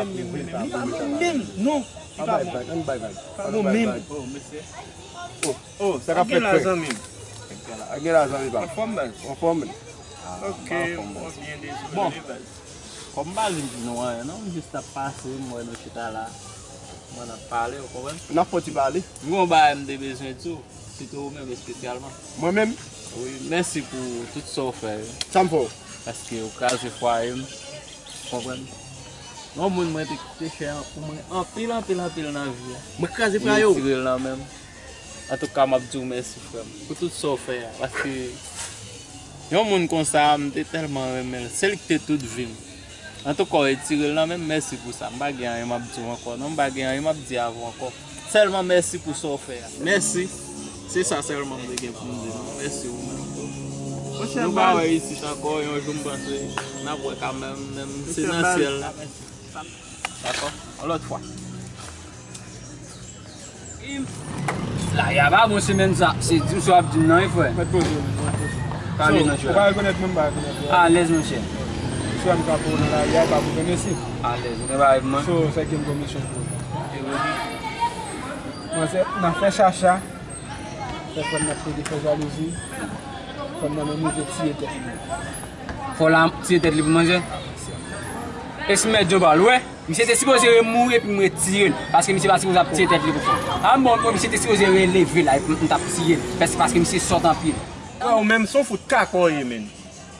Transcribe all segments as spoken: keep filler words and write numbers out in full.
Li pa bon menm, non. Li pa bon. Ann bay vag, ann bay vag. Pa bon menm. Oh, mesye. Oh, sa k ap fèt, frè? Ak gen la, zanmi m. Ak gen la, zanmi pa m. Anfòm, baz. Anfòm. Ok, mwen byen dezole, baz. Kòm m pa vin di nou anyen, non, m jis t ap pase, m wè nou chita la. Mwen ap pale, ou konprann? N ap fè ti pale. M gen yon bagay m te bezwen di w, sitou ou menm espesyalman. Mwen menm? Wi, mèsi pou tout sa w fè yo. Sa m fè w? Paske ou kraze fwaye m, konprann? Yon moun mwen te kite chè pou mwen anpil, anpil, anpil nan vi a. Mwen kraze fwaye w? Mwen retire l nan men m. Antouka, m ap di w mèsi, frè m, pou tout sa w fè a. Paske yon moun konsa, m te tèlman renmen l. Se li ki te tout vi m. Antouka, w retire l nan men m, mèsi pou sa. M pa gen anyen m ap di w ankò, non, m pa gen anyen m ap di avè w ankò. Sèlman mèsi pou sa w fè a. Mèsi. Se sa sèlman m te gen pou m di nou. Mèsi ou menm tou. Nou pa wè isit ankò, yon jou m panse n ap wè kanmenm, menm si se nan syèl la. Dakò? Yon lòt fwa. Lari a pa bon semèn sa. Se di m sa w ap di m nan, wi, frè. Mèt poze w, mèt poze w. Pale non, frè. Ou pa rekonèt mwen, m pa rekonèt ou. Alèz, monchè. Frè m ka pou w nan lari a, e pa pou tande si. Alèz, ou gen bagay pou mwen? So, sa ki m komisyon pou ou. Manzè, nan fè chacha. Fè frè m nan plede fè jalouzi. Frè m nan menm rive tiye tèt li. Fò l a tiye tèt li pou manzè? E si mèt Djo ba l, wè? Misye te sipoze remouri epi m retire l. Paske misye pa sipoze ap tiye tèt li konsa. A bon, bon, misye te sipoze releve la epi m t ap tiye l. Paske, paske misye sòt anpil. Frè, ou menm se yon fout kaka w ye, menn.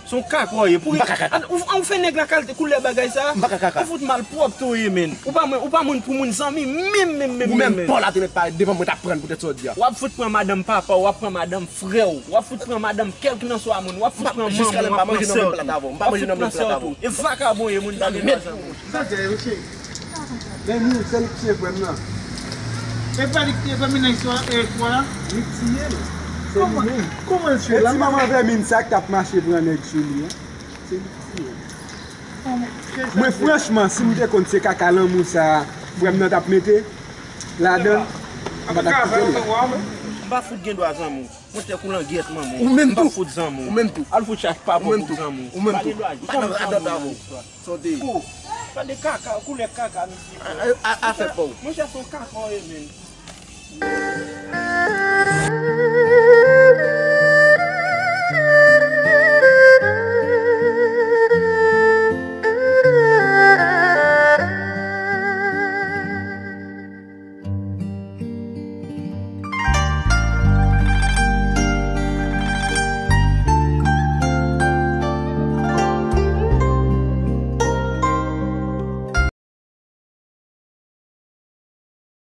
Se yon kaka w ye. Pou, an, ou, an, ou fè nèg la kalite koulè bagay sa? M pa ka kaka. Ou fout malpwòpte w ye, menn. Ou pa moun, ou pa moun pou moun zanmi, menm, menm, menm, menm. Ou menm, pa w la te mèt parèt devan mwen t ap prann poutèt sa w di a. W ap fout pran madanm papa w, w ap pran madanm frè w, w ap fout pran madanm kèlkelanswa moun, w ap fout pran manman w, w ap pran sè w tou. W ap fout pran sè w tou. E vakabon w ye, moun pa gen dwa zanmi w. Sa se, ok. Vèmin, se li k tiye frè m nan. E pa li k tiye vèmin nan istwa, e istwa la? Li k tiye l. Se li menm. Kòman l tiye l? E ti manman vèmin sa k t ap mache pran nèg sou li an. Se li k tiye l. Mwen, franchman, si m te konn se kaka lanmou sa frè m nan t ap mete ladan l, m pa t ap kite l. M pa fout gen dwa zanmi w. Monchè, kou langyèt manman w. Ou menm tou. M pa fout zanmi w. Ou menm tou. Al fout chach pa bon pou zanmi w. Ou menm tou. Pa gen dwa janm zanmi w nan istwa. Sa w te ye? Kou. Gade kaka, koulè kaka misye. A, a, a, afè pa w. Monchè, se yon kaka w ye, menn.